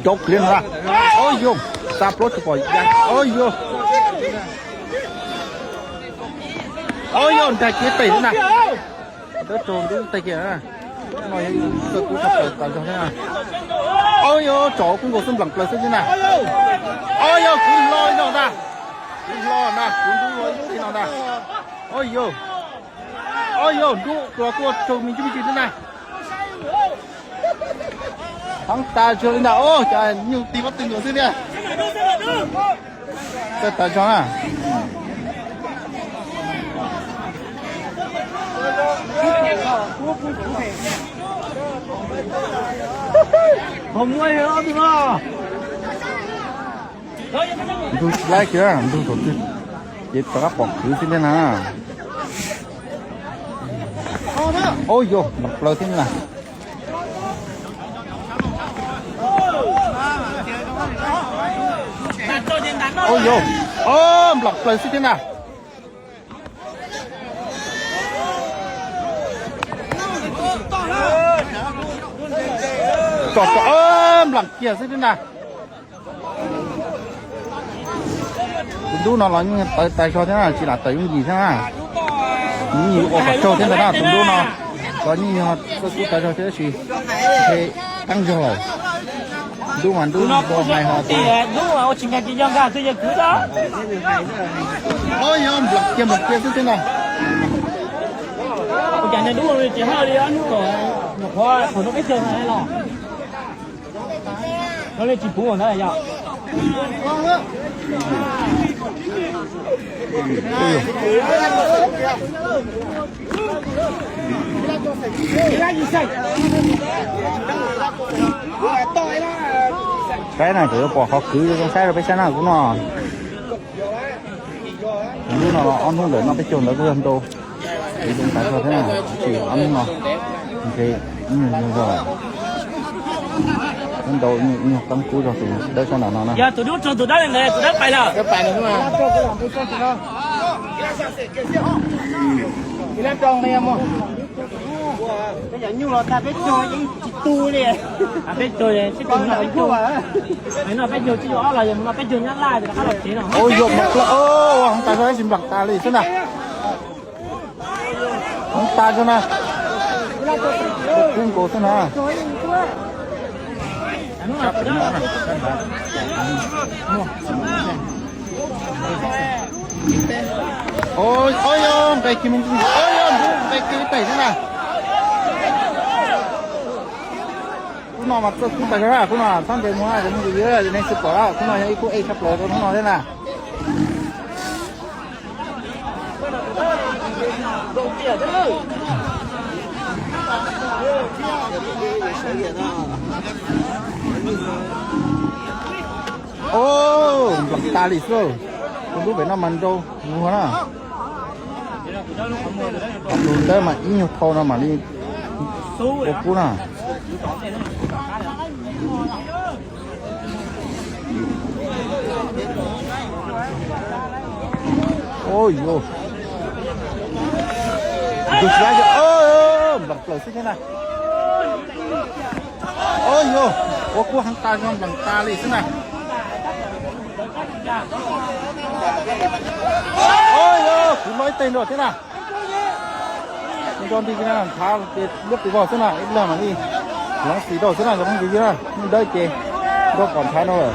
Dov li no na. Ov yog, xa plaub tsis pom ya. Ov yog, ov yog, nrag kiag pem na. Dawb rau ntub teg kiag na. No yog txawj kub tshaj plaws tas zog thiab na. Ov yog, tsom kuv nkaus xwb nplam plaws xwb thiab na. Ov yog, kuv hlo li no ntag. Kuv hlo na, kuv ntub hlo ib lub li no ntag. Ov yog, ov yog, ntub los kuj tsaug me ntsis me ntsis thiab na. Heev tas zog li ntag, ov cas nyuj tig pob tw nkaus xwb thiab. Txawj tas zog na. Ntug tsis laib kiag, ntug thaum twg ces rov qab pom khwv xwb thiab na. Ov yog, nplam plaws thiab na. Ov yog, ov nplam plaws xwb thiab na. Tsom tsom, nplam kiag xwb thiab na. Tus ntub no los yeej tawv tas zog thiab na, tsis lam tawm yooj yim thiab na. Yeej ua kom tsaug thiab ntag na, tus ntub no los yeej yog txawj kub tas zog thiab tab sis ntshe qeeb zog lawm. Ntub mas ntub, hais ho tias ntub ua tsis nkag ces yog nkag xwb yog kwv. Ov yog, nplam kiag nplam kiag xwb thiab na. Ua cas niag dub tsis haj li ob hnub, nyuam qhuav thaum no peb caug los no li tsis puv ntawd yog. Saib na, tseem yuav pom qhov khwv zoo saib rau peb saib na, kuv no. Tus ntub no ob hnub ntawm no peb caug ntawd kuj yog ntau. Kuv zoo tas zog thiab na, tsis ob hnub no ntshe ib nyuag zoo zog. Ntau ib nyuag qeeb kub zog tus dawb sab nraud no na. Yog tus dub raug tus dawb li ntawd, tus dawb pais lawm. Peb caug, peb caug, no peb caug tsis yog ob los yog no peb caug nyab laj rov qab los tsev no. Ua heev tas zog tsis nplam tas li xwb na. Heev tas zog na. Kub nkaus xwb na. Ov yog, nqe kiag me ntsis, ov yog, nqe kiag ib pem xwb na. Khub no mas txawj kub tas zog na, khub no txhob ntes mus, nej xwb pom, khub no yog ib khub ej tshaj plaws rau hnub no thiab na. Ov, nplam tas li xwb. Tus ntub pem no mas nrau mus na. Tus ntawd mas ib nyuag thau no mam li ua kub na. Ov yog, tus tsis laib, nplam plaws xwb thiab na. Ov yog, ua kub heev tas zog nplam tas li xwb na. Ov yog, kuv no ib teg nrog thiab na. Nco ntws na, ntshav ces liab pes vog xwb na, ib leeg mam li hloov xim rau xwb na cov phooj ywg na, hnub dawb ces nrau kom ntshav rau lawm.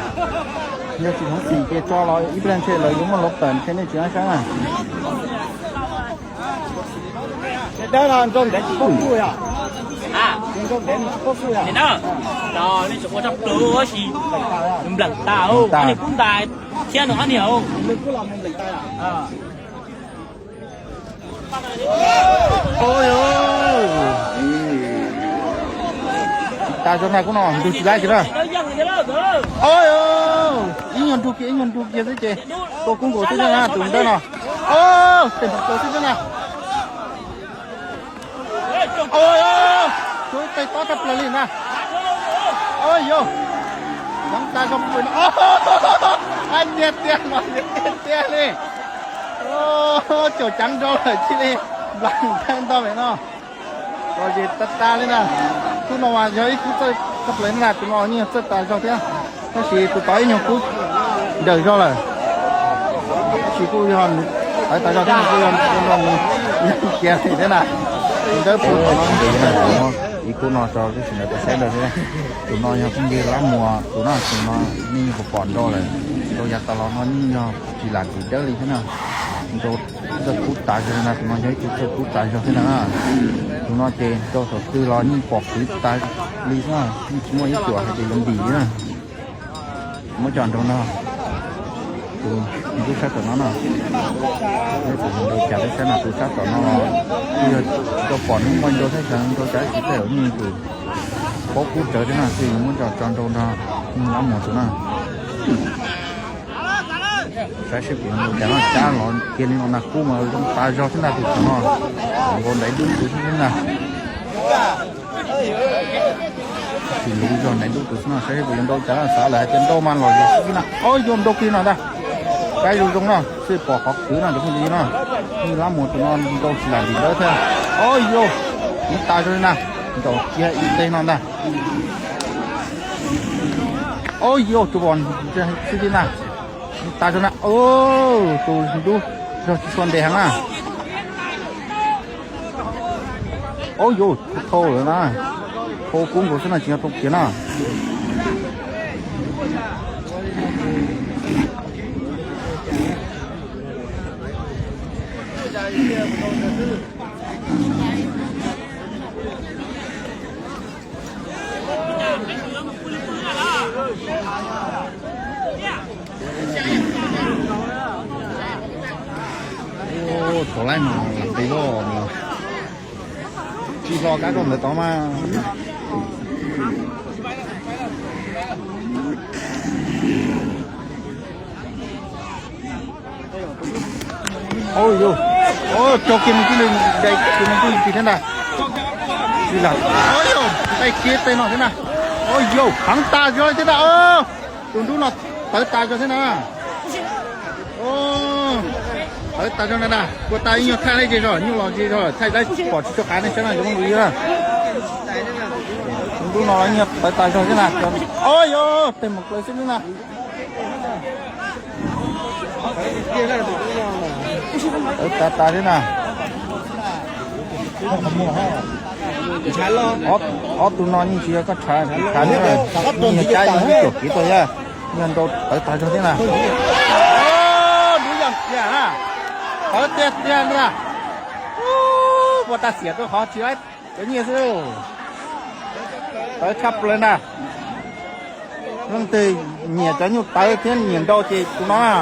Yog tsis hloov xim ces tso los ib pliag ntshe lawv yuav muaj lov tawm ntshe nej tsis nyob saib na. Nplam tas. Tas zog na, khub no ntug tsis laib kiag na. Ib nyuag ntug kiag, ib nyuag ntug kiag xwb ces tua kub nkaus xwb na tus dawb no. Ov, tes npam plaws xwb xwb na. Ov, tua ib teg tob tshaj plaws li na. Ov yog, heev tas zog pub pem no. Ov, tiag tiag los tiag tiag li. Caum ceev nrau lawm cia li nplam thawj ntau pem no. Los zes tas tas li na. Khub no mas yog ib khub txawj Txoj plaws na, tus no yeej yog txawj tas zog thiab, tab sis tus tod ib nyuag kub nrawm zog lawm. Tab sis kuj yog tawv tas zog thiab, kuj yog tus no mus kiag li thiab na. Tus dawb paug no, ib kub no tso lub sij hawm tau saib ntawd thiab. Tus no yog phooj ywg Lab Muas tus no, tus no nej pom pom nrau lawm, nrau yav tas los no yeej yog tsis lam ntim dawb li thiab na. Nrau txawj kub tas zog na, tus no yog ib tug txawj kub tas zog thiab na. Tus no ces nrau thaum twg los yeej pom kwv tas li xwb, yeej tsis muaj ib cuam hais tias yuav ntim li na. Muab cov nrau no, tus ntub sab tom no no, tus nrau cas peb saib no, tus sab tom no los kuj yog nrau pom nws muaj nrau thiab, xyov nrau cas tsis tej zaum yeej tus paub kub rawv thiab no, ces yuav muab cov tso nrau nrog Lab Muas tus no. Saib seb puas yuav nrau cas no, cab los kiag li no na, kub mas zoo tas zog thiab ntag tus no, nkaus ntais dub tus xwb thiab ntag. Tsis luv zog, ntais dub tus xwb no, saib seb puas yuav nrau cas no, xav lawm hais tias nrau mas los zog xwb na. Ob, yuav nrau kiag no ntag. Saib zoo zoo no, xij pom qhov kwv no cov phooj ywg no, Lab Muas tus no nrau tsis lam ntim dawb thiab. Ob, yuav tas zog li na, nrau kiag ib teg no ntag. Ob, yuav tsuas pom xwb thiab ntag. Tas zog na, tus ntub zog tsis tshua ntev heev na. Ob, yuav thau lawm na, thau kub nkaus xwb no, tsis yog thau kiag na. Thaum laib no lam pes loj, tsis hlo kab rau ntawd tod mas. Au yau, tso kiag mus tij li, dai kiag mus tij li thiab ntag. Tsis lam, au yau, dai kiag tej no thiab na. Au yau, heev tas zog thiab ntag. Tus ntub no tawv tas zog thiab na. Tawv tas zog na na, kua tas ib nyuag thaij nej ze zog, nyuj los ze zog, thaij dab pom tsis tshua qab nej saib na cov phooj ywg. Tus ntub no los ib nyuag tawv tas zog thiab na. Au yau, tej mus plaws xwb na. Tawv tas tas thiab na. Ob tug no yeej tsis yog koj tshav, tshav li, yeej yog cab yeej ib cuam kiv tuaj thiab, yog nrau tawv tas zog thiab na. Ntub yog kiag na, tawv tiag tiag na. Ua tas xiam rau qhov tsis laib cov nyiaj xwb. Tawv tshaj plaws na. Leej twg nyiam cov nyuj tawv thiab nyiam nrau ces tus no na.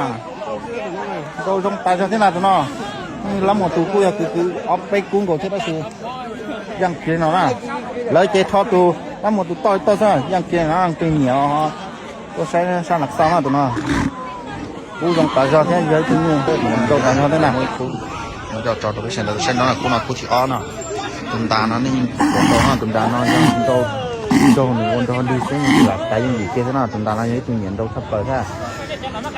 Nrau zoo tas zog thiab na tus no. Lab Muas tus kuj yog kwv kwv ob peb kub nkaus thiab tab sis yaj kiag no na. Lawv ces rho tus Lab Muas tus toj toj xwb, yaj kiag no leej twg nyiam tuaj saib sab nram xaj na tus no. Kub zoo tas zog thiab yog ib tug nyuj nrau tas zog thiab na. Mus coj tso rau peb sawv daws saib no, kub no kub thib ob no. Tus ntas no nej yeej pom tau no, tus ntas no yog nrau nraug nws ua nrau nrig xwb, lam tas yeej ntim kiag xwb no. Tus ntas no yog ib tug nyiam nrau tshaj plaws thiab.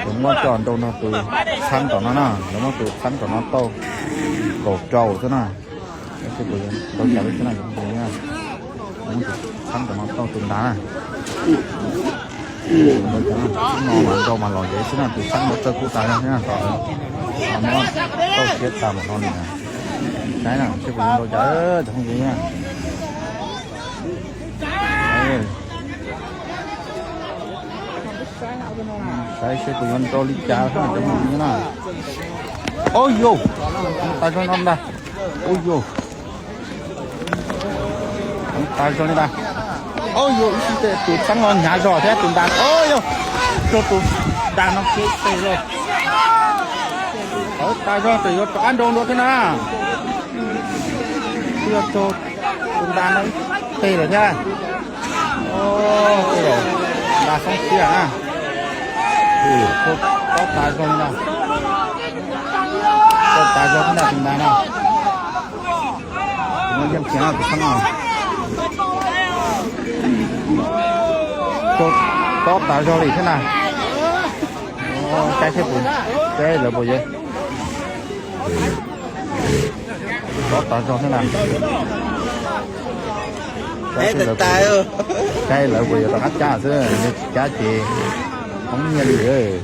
Lawv muab coj nrau nrog tus txheeb tom no na, lawv muab tus txheeb tom no tau kaum rau xwb na. Tab sis kuv yuav nrau cas lub xwb na, kuv muab tus txheeb tom no tau tus ntas na. Nrau cas no mas nrau mas los ntev xwb na, tus txheeb no txawj kub tas zog thiab na, tom no tau siav tas npaum no li na. Saib na seb kuv yuav nrau cas cov phooj ywg na. Saib seb kuv yuav nrau li cas cov phooj ywg na. Au yau, tas zog no ntag. Au yau, tas zog li ntag. Au yau, ib sij tes tus txheeb no hnyav zog thiab tus ntas. Au yau, rau tus ntas no khiav tes lawm. Tawv tas zog, tseem yuav rov qab nrau dua thiab na. Twb yog raug tus ntas no ib teg lawm thiab. Tej zaum ntas xoob siab na. Tob tas zog li no. Tob tas zog thiab na tus ntas no. Tus no yeej khiav no tus txheeb no. Tob tas zog li thiab na. Saib seb puas, saib lawv puas yuav. Tob tas zog thiab na. Saib lawv puas yuav rov qab cab xwb, yog tsis cab ces poob nyiaj li lawm.